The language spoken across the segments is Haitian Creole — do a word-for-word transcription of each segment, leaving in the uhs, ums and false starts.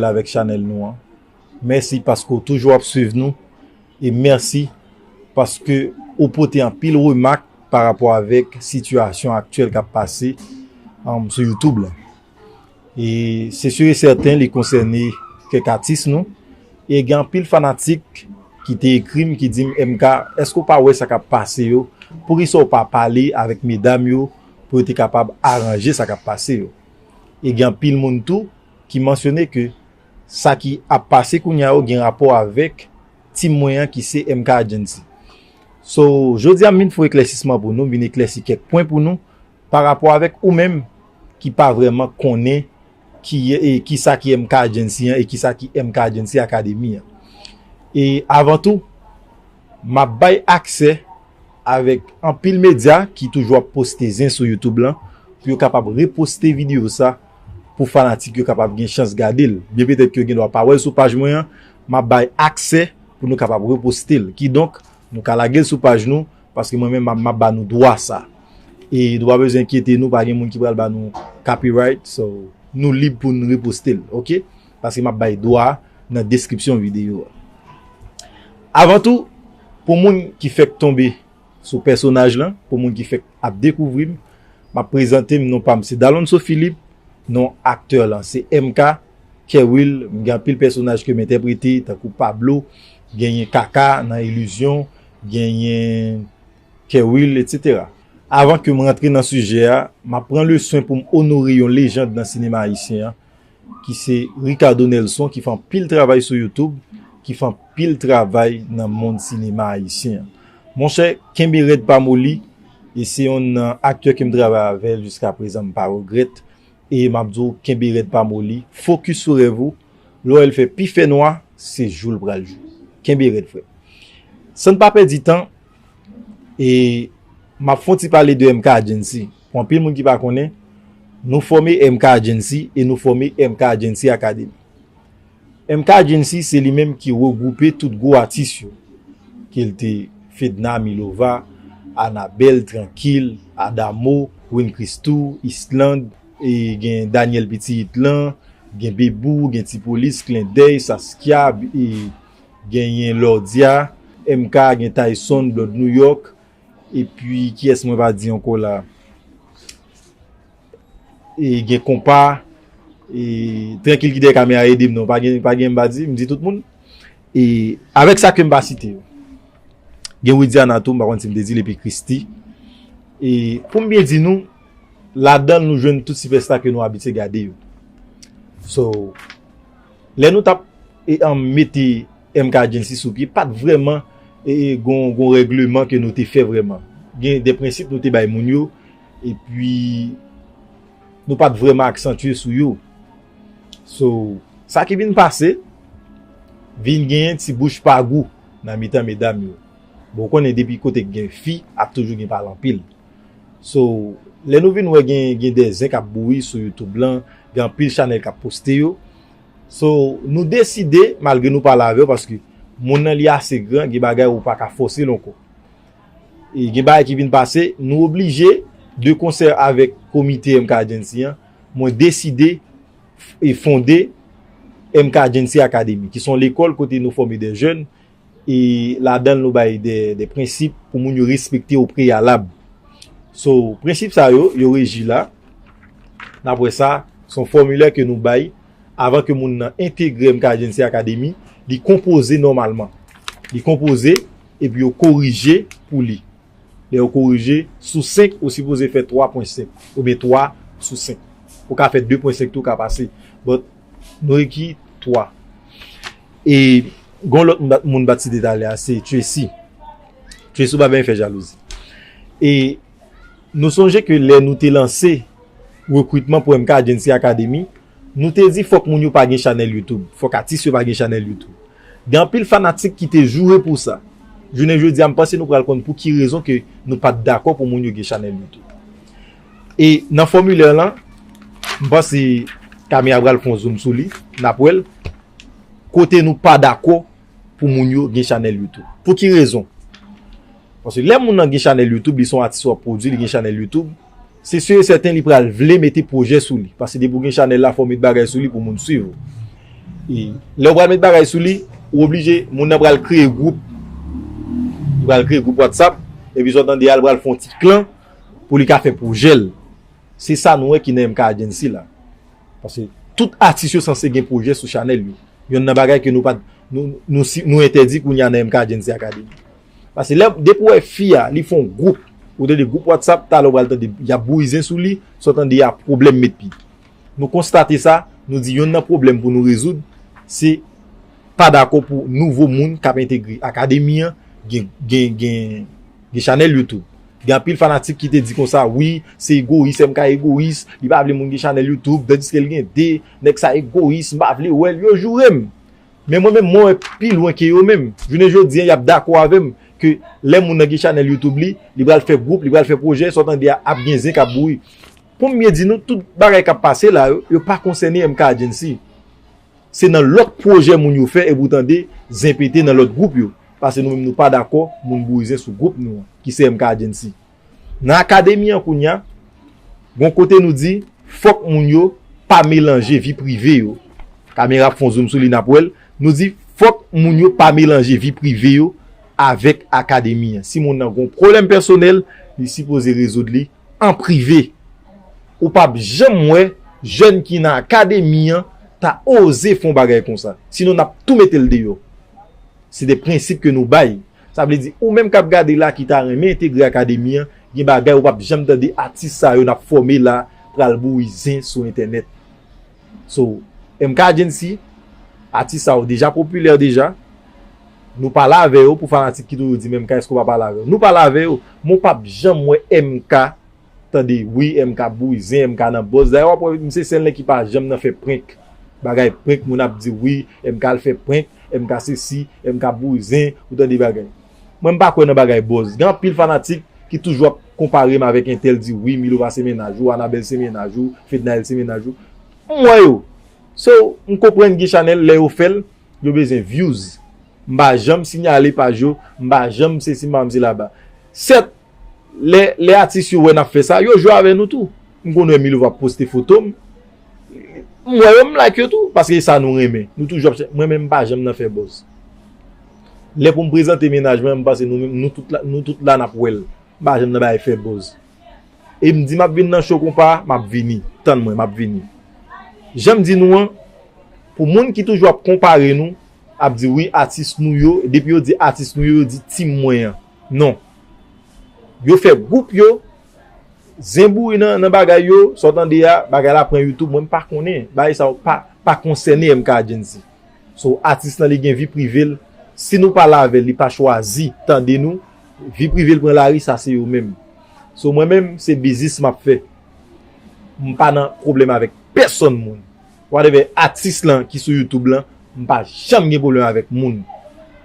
avèk chanèl nou an. Mèsi paske w toujou ap swiv nou. E mèsi paske ou pote anpil remak pa rapò avèk sitiyasyon aktyèl k ap pase um, sou YouTube la. E se sur e sèten li konsène kèk atis nou. E gen anpil fanatik ki te ekri m ki di m, M K, èske w pa wè sa k ap pase yo? Poukisa w pa pale avèk medam yo pou yo te kapab aranje sa k ap pase yo? E gen anpil moun tou ki mansyone ke sa ki ap pase kounye a yo gen rapò avèk team mwen an ki se M K Agency. So, jodi a m vin fè eklèsisman pou nou, m vin eklèsi kèk pwen pou nou pa rapò avèk ou menm ki pa vrèman konnen ki, e, ki sa ki M K Agency an e ki sa ki M K Agency Academy an. E avan tou, m ap bay aksè avèk anpil medya ki toujou ap poste zen sou YouTube lan pou yo kapab reposte videyo sa pou fanatik yo kapab gen chans gade l. Byen petèt ke yo gen dwa pa wè l sou paj mwen an, m ap bay aksè pou nou kapab reposte l. Kidonk, nou ka lage l sou paj nou, paske mwen menm m ap, m ap ba nou dwa sa. E nou pa bezwen enkyete nou, pa gen moun ki pral ba nou copyright, so nou lib pou n reposte l, oke? Paske m ap bay dwa a nan deskripsyon videyo a. Avan tou, pou moun ki fèk tonbe sou pèsonaj lan, pou moun ki fèk ap dekouvri m, m ap prezante m, non pa m se Dalonso Philippe, non aktè lan se M K, Kerwill, m gen anpil pèsonaj ke m entèprete, tankou Pablo, genyen Kaka nan Ilizyon, genyen Kerwill, etsetera. Avan ke m rantre nan sijè a, m ap pran le swen pou m onore yon lejand nan sinema ayisyen an, ki se Ricardo Nelson, ki fè anpil travay sou YouTube, ki fè anpil travay nan mond sinema ayisyen an. Monchè, kenbe rèd pa moli, e se yonn nan aktè ke m travay avè l jiska prezan, m pa regrèt. E m ap di w, kenbe rèd pa moli, fokis sou rèv ou. Lè w wè l fè pi fè nwa, se jou l pral jou. Kenbe rèd, frè. San n pa pèdi tan, e m ap fè yon ti pale de M K Agency. Pou anpil moun ki pa konnen, nou fòme M K Agency e nou fòme M K Agency Academy. M K Agency se li menm ki regwoupe tout gwo atis yo, ke l te Fedna Milova, Anabel, Trankil, Adamo, Win Christou, Island, e gen Daniel Pitit lan, gen Bebou, gen Ti Polis, Klendèy, Saskia, e genyen Lordia, M K, gen Tyson, Blood New York, epi kiyès mwen pa di ankò la? E gen Konpa, e Trankil ki dèyè kamera ede m non, pa gen, pa gen m pa di, m di tout moun. E avèk sa ke m pa site yo. Gen Widiana tou, m pa konn si m te di l, epi Christy. E pou m byen di nou, ladan l nou jwenn tout sipèsta ke nou abitye gade yo. So, lè nou t ap e, um, mete M K Agency sou pye, pa t vrèman e, e, gon, gon règleman ke nou te fè vrèman. Gen de prensip nou te bay moun yo, epi nou pa t vrèman aksantye sou yo. So, sa ki vin pase, vin genyen ti bouch pa gou nan mitan medam yo. Bon, ou konnen depi kote k gen fi, ap toujou gen pale anpil. So, lè nou vin wè gen, gen de zen k ap bouyi sou YouTube lan, gen anpil chanèl k ap poste yo. So, nou deside, malgre nou pale avè w, paske moun nan li ase gran, gen bagay ou pa ka fòse l ankò. E gen bagay ki vin pase, nou oblije, de konsè avèk komite M K Agency an, mwen deside e fonde M K Agency Academy, ki se yon lekòl kote nou fòme de jèn, e ladan l nou bay de, de prensip pou moun yo respekte o preyalab. So, prensip sa yo, yo reji la. N ap wè sa, se yon fòmilè ke nou bay avan ke moun nan entegre M K Agency Academy, li konpoze nòmalman. Li konpoze, epi yo korije pou li. Lè yo korije, sou senk, ou sipoze fè twa pwen senk, oubyen twa sou senk. Ou ka fè de pwen senk tou, ou ka pase. But, nou rekri twa. E, gon lòt moun bat, moun bat site talè a, se Tracy. Tracy, ou pa byen fè jalouzi. E, nou sonje ke lè nou te lanse rekritman pou M K Agency Academy, nou te di fòk moun yo pa gen chanèl YouTube. Fòk atis yo pa gen chanèl YouTube. Gen anpil fanatik ki te joure pou sa. Jounen jodi a, m panse nou pral konn pou ki rezon ke nou pa t dakò pou moun yo gen chanèl YouTube. E nan fòmilè lan, m panse Camille pral fè yon zoom sou li, n ap wè l. Kote nou pa dakò pou moun yo gen chanèl YouTube. Pou ki rezon? Paske lè moun nan gen chanèl YouTube, li se yon atis w ap pwodui, li gen chanèl YouTube, se si e sèten li pral vle mete pwojè sou li. Paske depi w gen chanèl la, fò w met bagay sou li pou moun swiv ou. E lè w pral met bagay sou li, ou oblije, moun nan pral kreye gwoup. Li pral kreye gwoup WhatsApp, epi sa w tande a, li pral fè yon ti klan pou li ka fè pwojè l. Se sa nou wè ki nan M K Agency la. Paske tout atis yo sanse gen pwojè sou chanèl yo. Yonn nan bagay ke nou pa, nou, nou, si- nou entèdi kounye a nan M K Agency Academy. Paske lè, depi w wè fi a, li fè yon gwoup, ou tande gwoup WhatsApp, talè w pral tande, y ap bouyi zen sou li, sa w tande a pwoblèm met pi. Nou konstate sa, nou di yonn nan pwoblèm pou nou rezoud, se pa dakò pou nouvo moun k ap entegre akademi an, gen, gen, gen, gen chanèl YouTube. Gen anpil fanatik ki te di konsa, wi, se egoyis, M K egoyis, li pa vle moun gen chanèl YouTube, tandiske l gen de, nèg sa egoyis, m pa vle wè l, yo joure m. Men mwen menm, mwen wè pi lwen ke yo menm. Jounen jodi a, y ap dakò avè m ke lè moun nan gen chanèl YouTube li, li pral fè gwoup, li pral fè pwojè, sa w tande a ap gen zen k ap bouyi. Pou m byen di nou, tout bagay k ap pase la yo, yo pa konsène M K Agency. Se nan lòt pwojè moun yo fè epi w tande zen pete nan lòt gwoup yo. Paske nou menm nou pa dakò moun bouyi zen sou gwoup nou an, ki se M K Agency. Nan akademi an kounye a, gon kote nou di, fòk moun yo pa melanje vi prive yo. Kamera ap fè yon zoom sou li, n ap wè l. Nou di, fòk moun yo pa melanje vi prive yo avèk akademi an. Si moun nan gon pwoblèm pèsonèl, li sipoze rezoud li an prive. Ou p ap janm wè jèn ki nan akademi an ta oze fè yon bagay konsa. Sinon, n ap tou mete l deyò. Se de prensip ke nou bay. Sa vle di, ou menm k ap gade la ki ta renmen entegre akademi an, gen bagay ou p ap janm tande atis sa yo n ap fòme la pral bouyi zen sou entènèt. So, M K Agency, atis sa yo deja popilè deja. Nou pale avè yo pou fanatik ki toujou di men M K èske w pa pale avè yo. Nou pale avè yo, men w p ap janm wè M K tande, wi, M K ap bouyi zen, M K nan buzz. Dayè, w ap wè, misye se yon nèg ki pa janm nan fè prank. Bagay prank, moun ap di, wi, M K al fè prank, M K sesi, M K ap bouyi zen, ou tande bagay. Mwen, m pa kwè nan bagay buzz. Gen anpil fanatik ki toujou ap konpare m avèk entèl, di, wi, Milo pase mennaj ou, Anabèl se mennaj ou, Fednaelle se mennaj ou. M wè yo. So, m konprann gen chanèl, lè yo fè l, yo bezwen views. M pa janm siyale paj yo, m pa janm sesi, m pa janm se laba. Sèt, lè, lè atis yo wè n ap fè sa, yo jwe avè nou tou. M konn wè Milo ap poste foto m. M wè yo, m like yo tou, paske e sa nou renmen. Nou toujou ap chè-, mwen menm, m pa janm nan fè buzz. Lè pou m prezante mennaj mwen, m panse nou menm, nou tout la, nou tout la n ap wè l. M pa janm nan bay fè buzz. E m di m ap vin nan show konpa, m ap vini. Tann mwen, m ap vini. Jan m di nou an, pou moun ki toujou ap konpare nou, ap di wi, atis nou yo, depi yo di atis nou yo, yo di team mwen an. Non. Yo fè gwoup yo, zen bouyi nan, nan bagay yo, sa w tande a, bagay la pran YouTube, mwen m pa konnen. Bagay sa yo pa, pa konsène M K Agency. So, atis lan li gen vi prive l. Si nou pale avè l, li pa chwazi tande nou, vi prive l pran lari, sa se yo menm. So, mwen menm, se biznis m ap fè. M pa nan pwoblèm avèk pèsonn moun. Whatever atis lan ki sou YouTube lan, m pa janm gen pwoblèm avèk moun.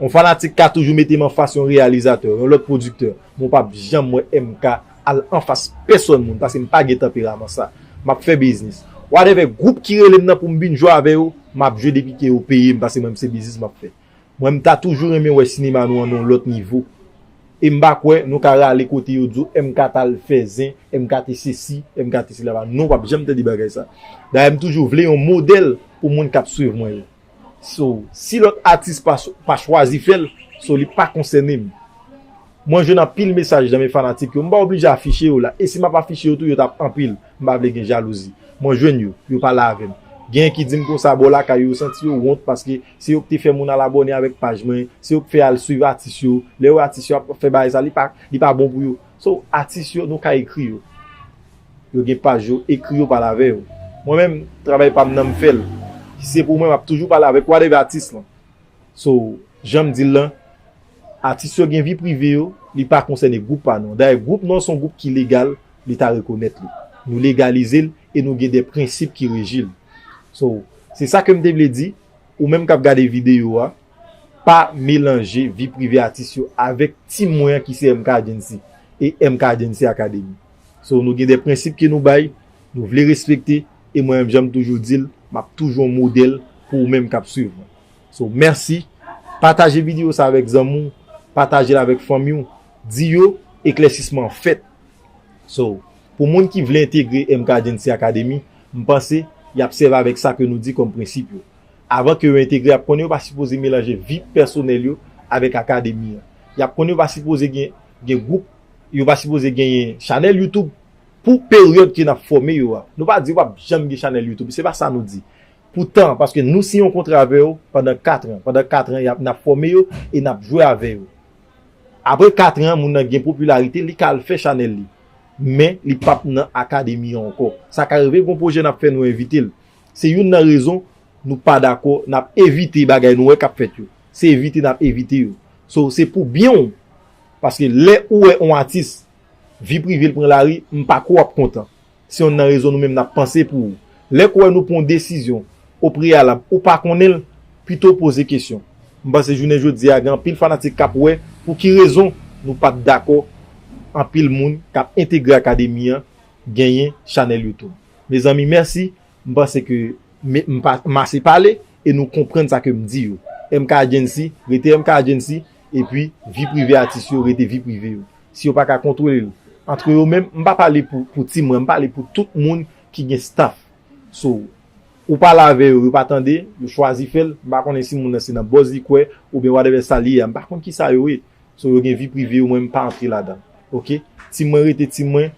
Yon fanatik ka toujou mete m anfas yon reyalizatè, yon lòt pwodiktè, men w p ap janm wè M K al anfas pèsonn moun, paske m pa gen tanperaman sa. M ap fè biznis. Whatever gwoup ki rele m nan pou m vin jwe avè yo, m ap jwe depi ke yo peye m, paske mwen, se biznis m ap fè. Mwen, m ta toujou renmen wè sinema nou an nan yon lòt nivo. E m pa kwè nou ka rale kote yo di w M K t al fè zen, M K te sesi, M K te sela. Non, w p ap janm tande bagay sa. Dayè, m toujou vle yon modèl pou moun k ap swiv mwen yo. So, si lòt atis pa, pa chwazi fè l, so, li pa konsène m. Mwen jwenn anpil mesaj nan men fanatik yo. M pa oblije afiche yo la. E si m ap afiche yo tou, yo t ap anpil. M pa vle gen jalouzi. Mwen jwenn yo, yo pale avè m. Genyen ki di m konsa, bò lakay yo, yo santi yo wont paske se yo ki te fè moun al abòne avèk paj mwen, se yo ki fè al swiv atis yo. Lè yo wè atis yo ap fè bagay sa, li pa, li pa bon pou yo. So, atis yo, nou ka ekri yo. Yo gen paj yo, ekri yo, pale avè yo. Mwen menm, travay pa m nan m fè l. Si se pou mwen, m ap toujou pale avèk whatever atis lan. So, jan m di l lan, atis yo gen vi prive yo, li pa konsène gwoup pa nou an. Dayè, gwoup nou an se yon gwoup ki legal, Leta rekonèt li. Nou legalize l e nou gen de prensip ki reji l. So, se sa ke m te vle di, ou menm k ap gade videyo a, pa melanje vi prive atis yo avèk team mwen an ki se M K Agency e M K Agency Academy. So, nou gen de prensip ke nou bay, nou vle respekte, e mwen menm, jan m toujou di l, m ap toujou yon modèl pou ou menm k ap swiv mwen. So, mèsi. Pataje videyo sa avèk zanmi w, pataje l avèk fanmi w, di yo eklèsisman an fèt. So, pou moun ki vle entegre M K Agency Academy, m panse y ap sèvi avèk sa ke nou di kòm prensip yo. avan ke yo entegre, y ap konnen yo pa sipoze melanje vi pèsonèl yo avèk akademi an. Y ap konnen yo pa sipoze gen, gen gwoup, yo pa sipoze genyen chanèl YouTube pou peryòd ke n ap fòme yo a. Nou pa di yo p ap janm gen chanèl YouTube, se pa sa nou di. Poutan, paske nou siyen yon kontra avè yo pandan kat an. Pandan kat an, y ap, n ap fòme yo e n ap jwe avè yo. Apre kat an, moun nan gen popilarite, li ka al fè chanèl li. Men, li p ap nan akademi an ankò. Sa ka rive, gon pwojè n ap fè, nou envite l. Se youn nan rezon nou pa dakò, n ap evite bagay nou wè k ap fèt yo. Se evite n ap evite yo. So, se pou byen w. Paske lè ou wè yon atis, vi prive l pran lari, m pa kwè w ap kontan. Se youn nan rezon nou menm n ap panse pou ou. Lè k ou wè nou pran yon desizyon o preyalab, ou pa konnen l, pito poze kesyon. M panse jounen jodi a, gen anpil fanatik k ap wè pou ki rezon nou pa t dakò anpil moun k ap entegre akademi an genyen chanèl YouTube. Mezanmi, mèsi. M panse ke m, m pa, m ase pale e nou konprann sa ke m di yo. M K Agency, rete M K Agency, epi vi prive atis yo, rete vi prive yo. Si yo pa ka kontwole l antre yo menm, m pa pale pou, pou Ti Mwen, m pale pou tout moun ki gen staff. So, ou pale avè yo, yo pa tande, yo chwazi fè l, m pa konnen si moun nan se nan buzz li kwè, oubyen whatever sa li ye a, m pa konn ki sa yo ye. So, yo gen vi prive yo, mwen, m pa antre ladan. Oke? Ti Mwen rete Ti Mwen,